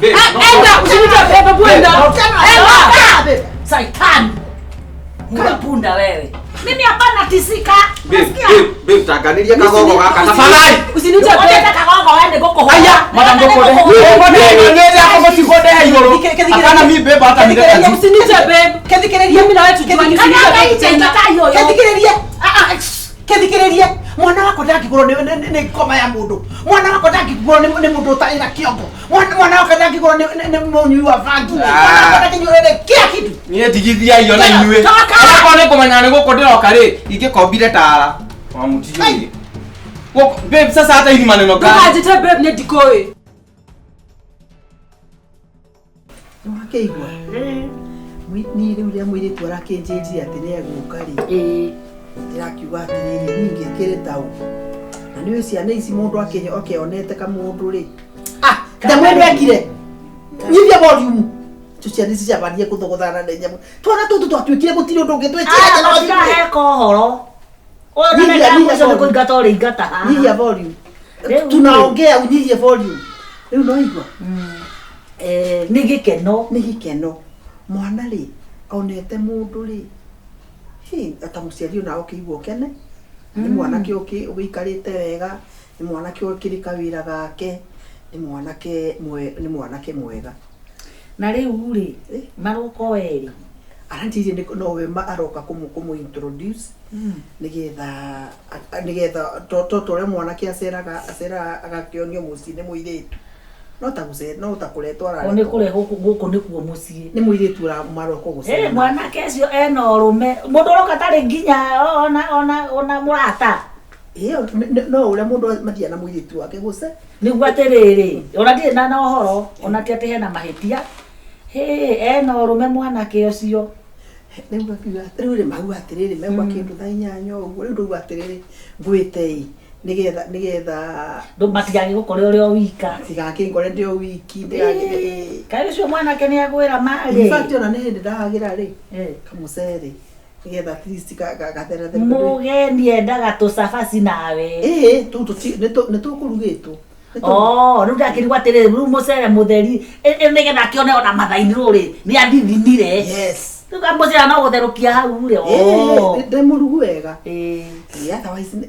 Babe, no, Enda, usiniite babe, bwenda. Enda. Saitani. Punda punda wewe. Mimi hapana tisika. Babe, Unasikia? babe, babe, tanganĩria kagogo gaka tafadhali. Usiniite babe. Ũndĩte kagogo we nĩ ngũkũhũra. Aya, madam ngũkũnde. Ngũkũnde, ngũkũnde igũrũ. Hapana, mi babe hata nileta Usiniite babe. Kethikĩrĩria. Mimi na wewe tujuani. Kana Usiniite babe ngai tena. ita yoyo. Kethikĩrĩria. Ah, ah, kethikĩrĩria. Mwana wakwa ndangĩgũrwo nĩ ngoma ya mũndũ. Mwana wakwa ndangĩgũrwo nĩ mũndũ ũtarĩ na kĩongo. Mwana wakwa ndangĩgũrwo nĩ mũnyui wa bangi. Mwana wakwa ndangĩnyuo nĩ kila kitu. Niĩ ndigithia irio na inyuĩ. Toka! Onakorwo nĩ kũmenya nĩ gũkũ ndĩroka rĩ, ingĩkombire tara. Wamũtigĩire. Gũkũ, babe, sasa hata hii ni maneno gani? Ndũkanjĩte babe nĩ ndikũĩ. Nĩwakĩigua? Niĩ rĩu rĩa mũirĩtu arakĩnjĩrire atĩ nĩ egũka rĩ. Ndĩrakiuga atĩrĩrĩ, niĩ ngĩkĩrĩ taũ. Na nĩũĩ ciana ici mũndũ akĩonete kamũndũ rĩ. Ah, nyamũ ĩno ekire. Nyihia volume. Icio ciana ici ciambanirie kũthogothana na nyamũ. Twana tũtũ twatuĩkire gũtirĩ ũndũ ũngĩ twĩkire. Ah, matiraheka ũhoro. Ũyũ Nyihia, na nyihia mũico nĩ volume. kũingata ũrĩingata haha. Nyihia volume. Rĩu rĩ. Tunaongea unyihie volume. Rĩu no igua. Eh, nĩ gĩkeno. Nĩ gĩkeno. Mwana rĩ, onete mũndũ rĩ, hĩ, ta mũciari ona ũkĩigua ũkene. Nĩ mwanake ũgĩikarĩte wega, nĩ mwanake ũkĩrĩ kawĩra gake, nĩ mwanake nĩ mwanake mwega. Na rĩu rĩ, Eh? maroka o erĩ. Aranjĩrire nowe aroka kũmũ introduce nĩgetha nĩgetha to ũrĩa mwanake aceraga aceraga agakĩonio mũciĩ nĩ mũirĩtu. No ta no ta kũretwo O nĩ araretwo. kũrehwo gũkũ nĩkuo mũciĩ. Nĩ mũirĩtu maroka gũcera. Eh, mwanake ũcio ena ũrũme. Mũndũ ũroka tarĩ nginya ona mũrata. Ĩyo no ũrĩa mũndũ mathiaga na mũirĩtu wake gũce. Nĩguo atĩrĩrĩ, ona ndirĩ na ũhoro, ona ti atĩ hena mahĩtia. Hĩ, ena ũrũme mwanake ũcio. Rĩu akiuga rĩu rĩ mauga atĩrĩrĩ megwa kĩndũ thaa inyanya ũguo rĩu ndauga atĩrĩrĩ ngwĩte ĩ nĩgetha nĩgetha Matigagĩgũkore ũrĩ o wika. tigakĩngore ndĩ o wiki Kaĩ ũcio mwanake nĩ agwĩra marĩ. In fact ona nĩ hĩndĩ ndahagĩra rĩ kamũcere nĩgetha at least gatherathere. Mũgeni endaga tũcabaci nawe. Ĩĩ tũu nĩ tũkũrugĩtwo. Oh, rĩu ndakĩrigwo atĩrĩrĩ, rĩu mũcere mũtheri nĩgetha akĩone ona mathainĩ rũrĩ nĩ athithinire. Yes. Rĩu kamũcere no gũtherũkia hau rĩ. Ĩĩ ndĩ mũrugu wega. Ĩĩ. Ĩĩ otherwise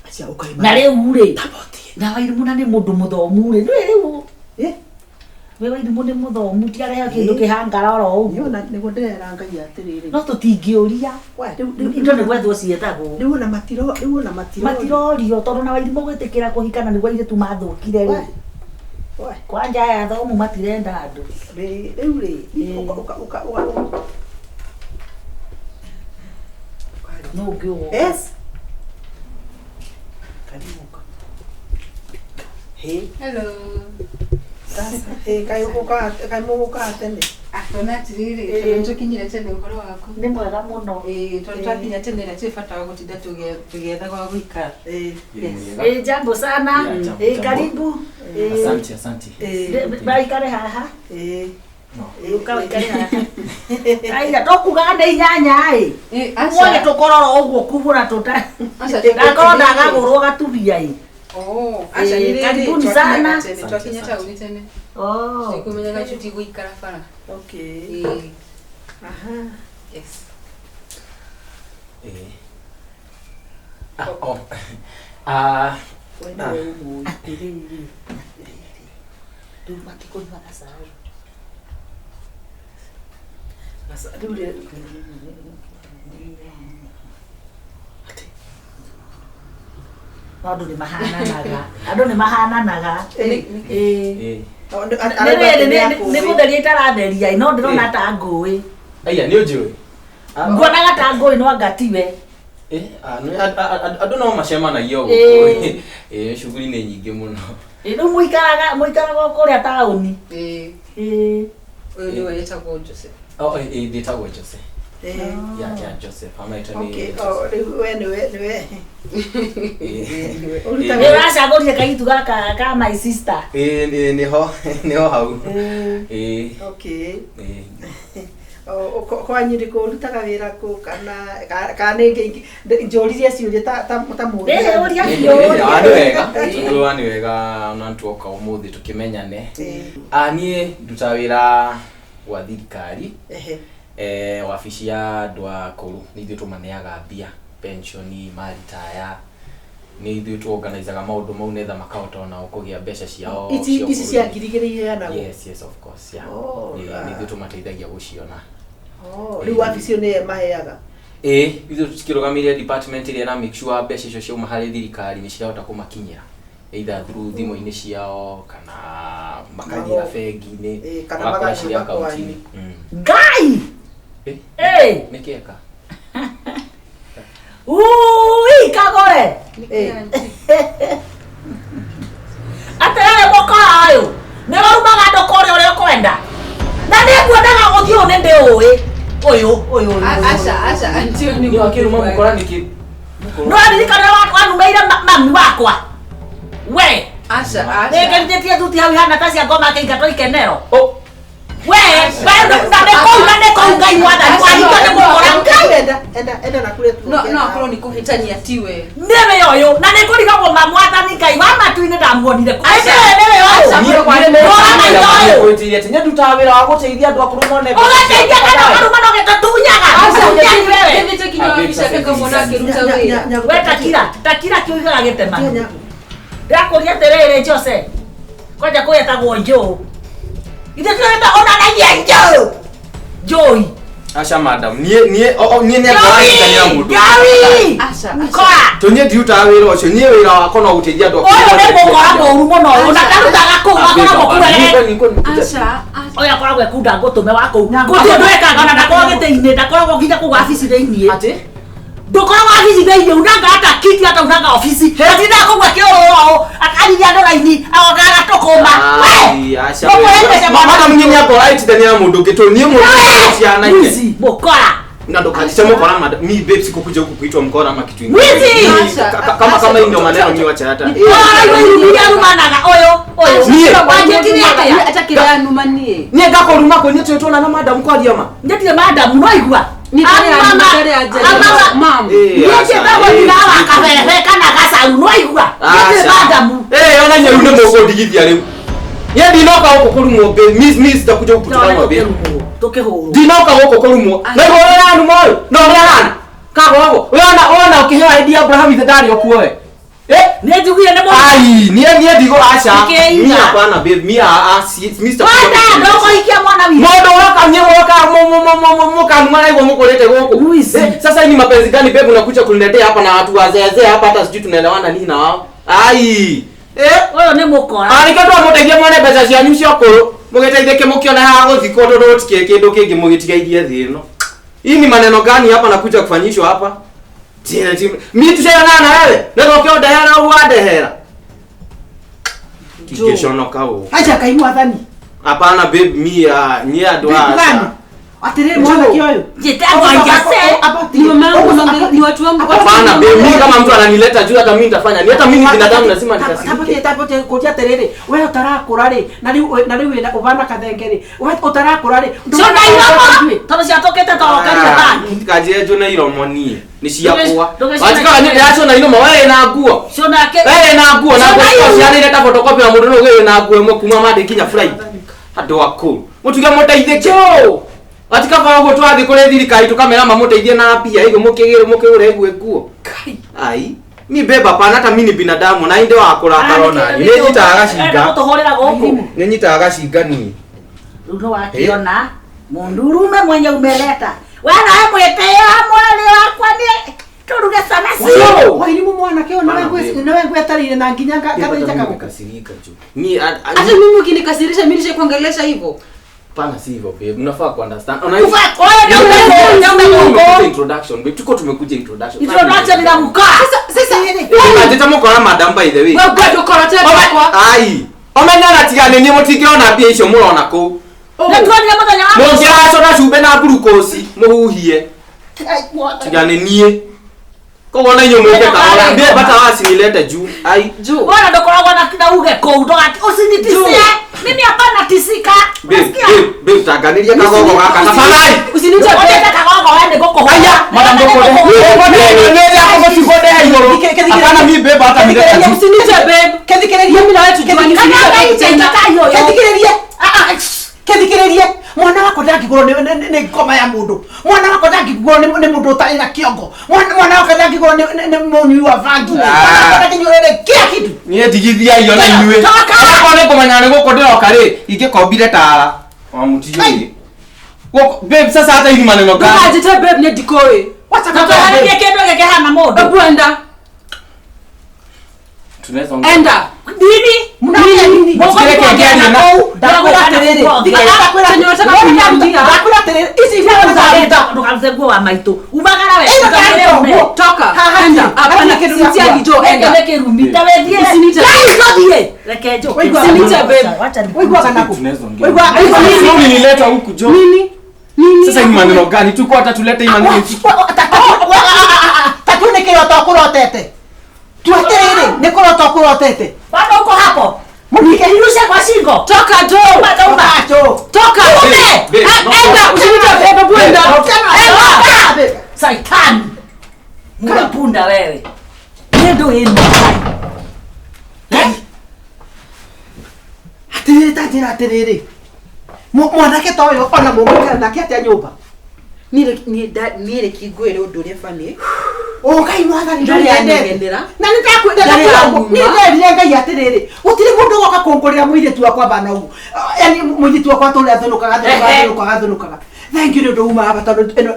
acia ũkaima. Na rĩu rĩ, Tabotie. na Wairimũ na nĩ mũndũ mũthomu rĩ, ndũĩ rĩu Ĩ we Wairimũ nĩ mũthomu ti arehe kĩndũ kĩhangara oro ũguo. niĩ ona nĩguo ndĩrera Ngai atĩrĩrĩ. No tũtingĩũria. We, rĩu Indo nĩ gwethwo ciethagwo. rĩu ona matiro rĩu ona matiro Matirorio tondũ na Wairimũ gwĩtĩkĩra kũhikana nĩguo airĩtu mathũkire rĩ. We, Kwanja aya athomu matirenda andũ. rĩu rĩ ũka ũka ũka ũka Nũ ũngĩ ũgoka? Yes. Karibu ũka. Hĩ, Hello. sasa hĩ kaĩ ũgũkaga kaĩ mũgũkaga tene. Atona atiriri, tondũ nĩtũkinyire tene ũhoro waku. Nĩ mwega mũno. Ĩĩ, tondũ twakinya tene rĩ, hatirĩ bata wa gũtinda tũgĩetha gwa gũikara. Ĩĩ. Yes. Ĩĩ, jambo sana. Yeah, jambo, Ĩĩ, jambo. karibu. Ĩĩ. Asante, asante. Ĩĩ. Baikare haha. Ĩĩ. No. Ũka ũikare haha. Aiya tokugaga nĩ inyanya ĩ. Ĩĩ, Mwage aca. tũkororo ũguo kubura tũta. Aca, Ndakorwo ndagagũrwo gatubia ĩ. Oh, aca nĩ Ĩĩ, rĩrĩ, karibuni twakinyaga sana. tene, twakinya taũni tene. Oh. Tũtikũmenyaga tũtigũikara bara. Okay. Ĩĩ. Aha. Yes. Eh. Ah, oh. Ah, We nĩwe ũmũĩ. Atĩrĩrĩ. Rĩu matikũnyua gacai. Sasa rĩu rĩ No andũ nĩ mahananaga. Andũ nĩ mahananaga. Ĩĩ. eh. Nĩ rĩrĩ nĩ gũtheria itaratheria ĩ, no ndĩrona ta ngũĩ. Aya, nĩ ũnjũĩ. Ah, Nguonaga ta ngũĩ no anga tiwe. Eh, ah, andũ no macemanagia Ĩĩ. gũkũ. Eh, shughuli nĩ nyingĩ mũno. Ĩ, Rĩu mũikaraga o kũrĩa taũni. Ĩĩ, Ĩĩ. ũyũ nĩwe wĩtagwo Joseph. Oh, eh, eh, ndĩtagwo Jose. Ĩĩ. Yeah, yeah, Joseph. Amaitũ nĩ Okay. Joseph. Oh, rĩu we nĩwe nĩwe. Eh. Ũrutaga Nĩ ũracagũrire kairĩtu gaka ka my sister. Eh, nĩho nĩho hau. Ĩĩ. Eh, Okay. eh. Kwanyu nĩ kũrutaga wĩra kũ kana kana nĩ njũririe ciũria ta mũndũ. Ũria Nĩ wega tondũ nĩ wega ona tuoka ũmũthĩ tũkĩmenyane. Niĩ ndutaga wĩra gwa thirikari wabici ya andũ akũrũ nĩ ithuĩ tũmaneaga mbia pensioni maritaya nĩ ithuĩ tuorganizaga maũndũ mau netha makahota onao kũgĩa mbeca ciao. Ici cia 2000 iheanagwo. Yes, yes, of course, yeah. Nĩ ithuĩ tũmateithagia gũciona. Rĩu wabici ĩyo nĩyo ĩmaheaga. Ithuĩ tũkĩrũgamĩrĩra department ĩrĩa ĩra make sure mbeca icio ciauma harĩ thirikari nĩ cirahota kũmakinyĩra either through thimũ-inĩ ciao kana makagĩra bengi-inĩ kana magakora magathiĩ akaunti-inĩ. Ngai! Nĩ kĩeka? Ui, Kagore! Atĩrĩrĩ mũkora ũyũ, nĩ warumaga andũ kũrĩa ũrĩa ũkwenda. Na nĩ nguonaga ũthiũ nĩ ndĩũĩ. Ũyũ, ũyũ, ũyũ. Aca, aca, auntie nĩ Nĩ wakĩruma mũkora nĩkĩ? No ririkana wanumeire mami wakwa. We! Aca, aca. Nĩngĩrithĩtie thuti hau ihana ta cia ngoma akĩingatwo ikenero. We, we, na nĩ kũu, na nĩ kũu Ngai mwathani, wahingio nĩ mũkora Ngai. Enda enda enda na kũrĩa No, no akorwo nĩ kũhĩtania tiwe. Nĩwe ũyũ, na nĩ ngũrigagwo ma mwathani Ngai wa matu-inĩ ndamuonire kũ. Nĩwe nĩwe ũyũ. Rora maitho ũyũ. Gwĩtiria atĩ ndutaga wĩra wa gũteithia andũ akũrũ mone mbeca. Ũgateithia kana ũkaruma na ũgĩtũtunyaga. Ũtunyani wewe. Ndĩthĩte nginya wabici yake ngamwona akĩruta wĩra. We takira, takira kĩugaga gĩtemano. Ndĩrakũria atĩrĩrĩ Jose. Kwanja kũgetagwo Njũũ. Ithe tũrenda onanagia Njũũ. Njũi. Aca madam, niĩ niĩ niĩ nĩ ngũranyitanĩra mũndũ. Njũi. Aca, aca. Mkora. To niĩ ndirutaga wĩra ũcio, niĩ wĩra wakwa no gũteithia andũ akũrũ. Ũyũ nĩ mũkora mũũru mũno ũyũ na ndarutaga kũu akoragwo kũu Aca, aca. Ũyũ akoragwo ekunda ngũtũme wa kũu. Gũtirĩ ũndũ ekaga ona ndakoragwo gĩtĩ-inĩ, ndakoragwo nginya kũu wabici thĩiniĩ. Atĩ? Ndũkoragwo wabici thĩiniĩ, unanga hata kiti hata unanga obici. Atindaga kũu akĩũrũra ũũ, akariria andũ raini, agoka agatũkũma. We! Aca. Ũkũhe mbeca mwana. Madam niĩ nĩ ngũranyitanĩra mũndũ ũngĩ to niĩ mũndũ ciana-inĩ. Mwizi, mũkora. Na ndũkanjite mũkora madam. Mi babes sikukuja huku kuitwa mkora ama kitu ingine. Mwizi! Kama kama hii ndio maneno mi wacha hata. Ũyũ irumiria arumanaga ũyũ, ũyũ. Niĩ. Wanjĩkire atĩa? Acha kĩrĩa anuma niĩ. Niĩ ngakũruma kũ niĩ twĩtwo na madam kwaria ma. Njĩtire madam, no igua. Niĩ ndarĩ ndarĩ anjĩra. Mam. Niĩ njĩtagwo nyina wa kabebe kana gacaũ, no igua. Njĩtire madamu. Ona inyuĩ rĩu nĩ mũkũndigithia rĩu. Niĩ ndinoka gũkũ kũrumwo babe. Miss miss sitakuja huku kutukanwa babe. Tũkĩhũrwo. Ndinoka gũkũ kũrumwo. Na igũrũ ũrĩa aranuma ũyũ. Na ũrĩa ahana. Kagogo. Ũyona ũyona ũkĩheo ID Abraham ithe ndarĩ o kuo we. Nĩ njugire nĩ mũndũ. Ai, niĩ niĩ ndigo aca. Nĩkĩ Mi iga? hapana babe, mi a a si Mr. Wanda, ndũkũhikia mwana witũ. Mũndũ ũroka niĩ mũroka mũkanuma na igũrũ mũkũrĩte gũkũ. Luis. Sasa hii ni mapenzi gani babe unakuja kuniletea hapa na watu wazee hapa hata sijui tunaelewana nini na wao. Ai. Ũyũ nĩ mũkora. Arĩke twamũteithia mwone mbeca cianyu cia ũkũrũ mũgĩteithĩke mũkĩone haha gũthikwo tondũ gũtikĩrĩ kĩndũ kĩngĩ mũgĩtigairie thĩ ĩno. Hii ni maneno gani hapa nakuja kufanyishwa hapa? Mi tushaonana na wewe. Na ũke ũndehera ũguo wandehera. Tingĩconoka ũũ. Aca Ngai mwathani. Hapana babe, mi niĩ andũ Babe gani? aca. Atĩrĩrĩ mwanake ũyũ. Njĩtagwo Jose. Ni mamangu na ni watu wangu. Hapana babe, mi kama mtu ananileta juu hata mimi nitafanya. Ni hata mimi ni binadamu lazima nikasirike. Tabotie kũria atĩrĩrĩ, we ũtarakũra rĩ, na rĩu na rĩu wĩna ũbana kathenge rĩ, we ũtarakũra rĩ, Ciona iromo. Tondũ ciatũkĩte torokeria bangi. Kanjĩre njũne iromo niĩ. Nĩ ciakwa. Ndũgĩcione- Wajikaga nĩ ndĩraciona iromo we na nguo. Ciona kĩ- Wewe na nguo na nguo Ciona iru. cianĩire ta photocopy ya mũndũ nũ na nguo ĩmwe kuma Monday nginya Friday. Andũ akũrũ. Mũtuge mũteithĩke. Watikaba ũguo twathiĩ kũrĩ thirikari tũkamera mamũteithie na mbia iguo mũkĩgĩre mũkĩgũre iguo nguo. Ai. Mi beba hapana hata mimi ni binadamu na inde wa kũrakara ona niĩ. Nĩ nyitaga Enda gacinga. gũtũhũrĩra gũkũ. Nĩ nyitaga gacinga niĩ. Rĩu nĩ wakiona mũndũrũme mwenye umeleta. We nawe mwĩtĩĩa mwarĩ wakwa nĩ tũruge cabaci. Wairimu mwanake ũyũ nĩwe ngwetereire na nginya ngathĩnja kagũkũ. Nikasirika juu. Mi Hata mimi ukinikasirisha mimi nishakuongelesha hivyo. Hapana si hivyo babe. Mnafaa ku understand. Ona Ufa, oyo ndio Tumekuja introduction babe. Tuko tumekuja introduction. Introduction ina mkaa. Sasa Ateta mũkora madam by the way. wewe bado ukora tena kwa. Ai. Omenyana tigane niĩ mũtingĩona mbia icio mũrona kũu. Nĩ tuonire mũthenya wa Mũngĩracora cumbĩ na glucose mũhuhie. Tigane niĩ. Koguo na inyuĩ mũke kahora. Mbia bata wacinilete juu. Ai. Juu. Bora ndũkoragwo na uge kũu ndũgati ũciniticie. Mimi hapana tisika. Babe, Unasikia? babe, babe, tanganĩria kagogo gaka. Tafadhali. Usiniite babe. Ũndĩte kagogo we nĩ ngũkũhũra. Aya, madam ndũkũnde. Nĩ ndakũgũcigũnde igũrũ. Hapana mi babe hata mimi. Usiniite babe. Kethikĩrĩria. Mimi na wewe tujuani. Kana Usiniite babe Ngai tena. tena. Kethikĩrĩrie. Kethikĩrĩrie. Mwana wakwa ndangĩgũrwo nĩ ngoma ya mũndũ. Mwana wakwa ndangĩgũrwo nĩ mũndũ ũtarĩ na kĩongo. Mwana wakwa ndangĩgũrwo nĩ mũnyui wa bangi. Mwana wakwa ndangĩnyuo nĩ kila kitu. Niĩ ndigithia iyo na inyuĩ. Okorwo nĩ kũmenya nĩ gũkũ ndĩroka rĩ, ingĩkombire tara. Wa mũtiyũĩ. Gũkũ babe sasa hata hivi maneno gani? Ndũkanjĩte babe nĩ ndikũĩ. Wacha Ndũkaharĩrie kĩndũ gĩkĩ kĩhana mũndũ. Hebu enda. Tunaweza ongea. Enda. Nini? Mnaongea nini? Mũtireke ngĩaria na Ndakwĩra atĩrĩrĩ. Chenye unataka kuniambia. Ndakwĩra atĩrĩrĩ. Ici Ndũkarute ndũkarute nguo wa maitũ. Umagara we. Ĩno Ndũkarute nguo. Toka. Haha, Enda. hatirĩ Hapana kĩndũ sisi gĩakwa. agijo enda. Enda. Kĩrumi. Ta wethiĩ. Usiniite. Ngai gũthiĩ. Reke njũke. Waigua- Usiniite babe. Wacha ni- Waiguaga naku. Tunaweza ongea. Waigua- Sio ulinileta huku jo. Nini? Nini? Sasa hii maneno gani? Tuko hata tulete hii maneno. Tatu nĩ kĩroto ũkũrotete. Tu atĩrĩrĩ, nĩ kũrota ũkũrotete. Bado uko hapo. Mũnike. Nirushe kwa shingo. Toka jo. Uma toka. Toka. Ume. Babe, no. Enda. Usiniite babe. Hebu enda. Enda. Saitani. Mula punda wewe. Nĩ ndũ ĩno. Eh? Atĩrĩrĩ ta njĩra atĩrĩrĩ. Mwanake ta ũyũ ona mũngĩikara nake atĩa nyũmba? Niĩ reke ngwĩre ũndũ ũrĩa bani. Ngai mwathani Ndarĩ ndũnyendete. anegenera. Na nĩ ndakwĩra Ndarĩ niĩ auma. nderire Ngai atĩrĩrĩ, gũtirĩ mũndũ ũgoka kũngũrĩra mũirĩtu wakwa bana ũguo. Yaani mũirĩtu wakwa tũrĩa thũnũkaga thũnũkaga thũnũkaga thũnũkaga. Thank you nĩ ũndũ umaga tondũ ĩno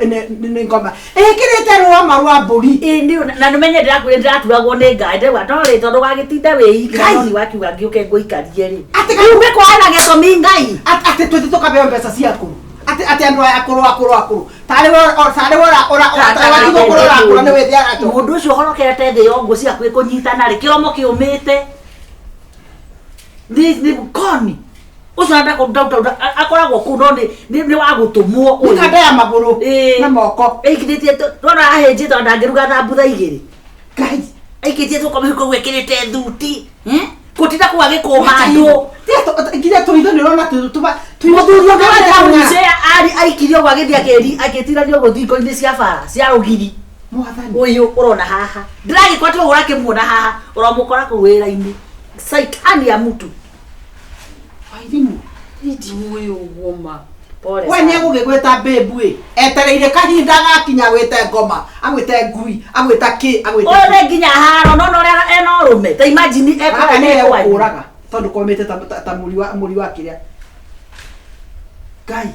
nĩ ngoma. Ĩkĩrĩte rũama rwa mbũri. Ĩ nĩ na nĩmenye ndĩrakwĩra ndĩraturagwo nĩ Ngai ndĩrauga no rĩ tondũ wagĩtinda wĩ ika Ngai. no nĩ wakiuga ngĩũke ngũikarie rĩ. Atĩ Ume kwana gĩtũmi Ngai. Atĩ twĩtĩ tũkaheo mbeca cia akũrũ. Atĩ atĩ andũ aya akũrũ akũrũ akũrũ. Tarĩ we tarĩ we ora tarĩ watigwo kũrora akũra nĩ wĩthĩ aracoka. Mũndũ ũcio ũhorokete thĩ yo ngũ ciaku ĩkũnyitana rĩ kĩromo kĩũmĩte. Nĩ koni. Ũcio ndauta akoragwo kũu no nĩ wa gũtũmwo Nĩ kanda ya magũrũ Ĩ. na moko. Aikithĩtie ndona ahĩnjĩte ona ndangĩruga thambutha igĩrĩ. Ngai. Aikĩtie tũkoma mĩhuko gwĩkĩrĩte thuti. Gũtinda kũu agĩkũma andũ. Nginya tũitho nĩ ũrona tũma Mũthuri ũngĩ warĩ hau nje arĩ aikirio ũguo agĩthiĩ agĩtiranio ũguo thingo-inĩ cia bara cia rũgiri. Mwathani. Ũyũ ũrona haha. Ndĩragĩkora tiga ũrakĩmuona haha ũramũkora kũu wĩra-inĩ. Saitani ya mtu. Wairimũ. Niĩ ndiũĩ ũguo ma. Pole We sana. nĩ egũgĩgwĩta babe ĩ. Etereire kahinda gakinya agwĩte ngoma, agwĩte ngui, agwĩta kĩ, agwĩte Ũyũ nĩ nginya haro no no ũrĩa ena ũrũme. Ta imagine Gaka ekũrĩa nĩwe ekwanyu. ũkũraga tondũ komĩte ta mũri wa kĩrĩa. Ngai.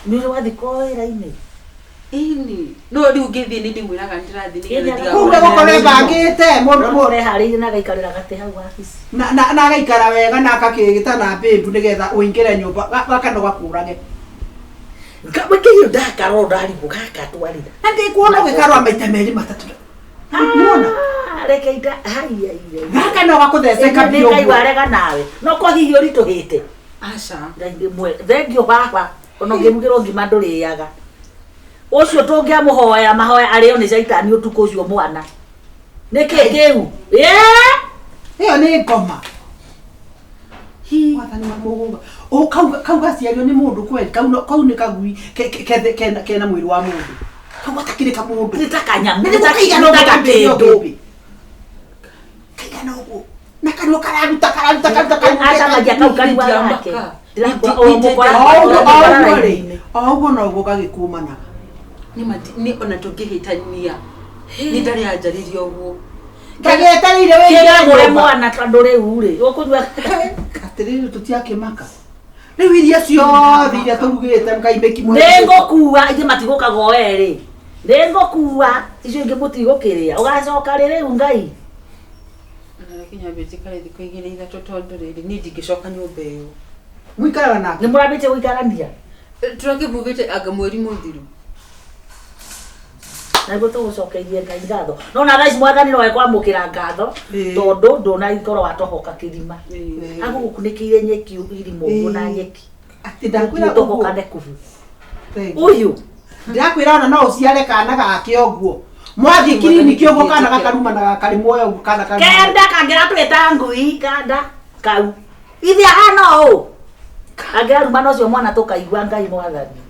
Nĩ ũrĩ wathiĩ kwa wĩra-inĩ. Ĩni. No rĩu ngĩthiĩ nĩ ndĩmwĩraga nĩndĩrathiĩ nĩgetha Ĩni, Kũu nĩ gũkorwo ebangĩte mũndũ Ũrona ũreharĩirie na agaikarĩra gatĩ hau wabici. na agaikara wega na agakĩgĩta na babe nĩgetha ũingĩre nyũmba gaka no gakũrage. Wĩkĩire ndakarwo ndarigwo gaka twarĩra. Na ndĩkuona ũgĩkarũa maita merĩ matatũ. Nĩwona? Reke ita haiya iye. Gaka no gakũtheceka biũ Nĩ ũguo. warega nawe. No ko hihi ũritũhĩte. Aca. Ngai nĩ mwega. Thengiũ baba. Ona ũngĩrugĩrwo ngima ndũrĩaga. Ũcio tũngĩamũhoya mahoya arĩo nĩ caitani ũtukũ ũcio mwana. Nĩkĩ kĩu? Ĩĩ! Ĩyo nĩ ngoma. Hi. Mwathani wa mũgũnda. Ũ kau gaciario nĩ mũndũ kweli kau nĩ kagui kena mwĩrĩ wa mũndũ. Kau gatakĩrĩ ka mũndũ. Nĩ ta kanyamũ. Nĩ Nĩ ta kaigana ũguo ta kambĩrĩria kĩndũ. ũkĩmbi. Kaigana ũguo. Na kanua kararuta kararuta kararuta kararuta. Acamagia kau kanua gake. Ndiamaka. Ndĩrakua Ndi- O ũguo ũmũkora o ũguo rĩ. raini-inĩ. O ũguo noguo gagĩkũmanaga. Nĩ ma nĩ ona tũngĩhĩtania. Nĩ ndarĩ anjarĩria ũguo. Gagĩetereire wĩingĩre Kĩgagũre nyũmba. mwana tondũ rĩu rĩ ũkũnyua Atĩrĩrĩ tũtiakĩmaka. Rĩu iria ciothe iria tũrugĩte ngai mĩki Nĩngũkua ithuĩ matigũkaga o erĩ. Nĩngũkua icio ingĩ mũtigũkĩrĩa. Ũgacoka rĩ rĩu Ngai. Ona reke nyambe njikare thikũ igĩrĩ ithatũ tondũ rĩrĩ niĩ ndingĩcoka nyũmba ĩyo. Mũikaraga nake. Nĩ mũrambĩtie gũikarania. Tũrakĩmuvĩte anga mweri mũthiru. Na nĩguo tũgũcokeirie Ngai ngatho. No na thaa ici mwathani no ekwamũkĩra ngatho Ĩĩ. tondũ ndũnaikorwo watohoka kĩrima. Ĩĩ. Agũgũkunĩkĩire nyeki irima ũguo na Ĩĩ. nyeki. Atĩ ndakwĩra ũguo. Tohokane kubu. Thank you. Ũyũ Ndĩrakwĩra ona no ũciare kana gake ũguo. Mwathiĩ kiriniki ũguo kana gakarumanaga karĩ muoyo ũguo kana karumanaga. kenda kangĩratwĩta ngui kanda kau. Ithe ahana ũũ. Angĩrarumana ũcio mwana tũkaigua Ngai mwathani.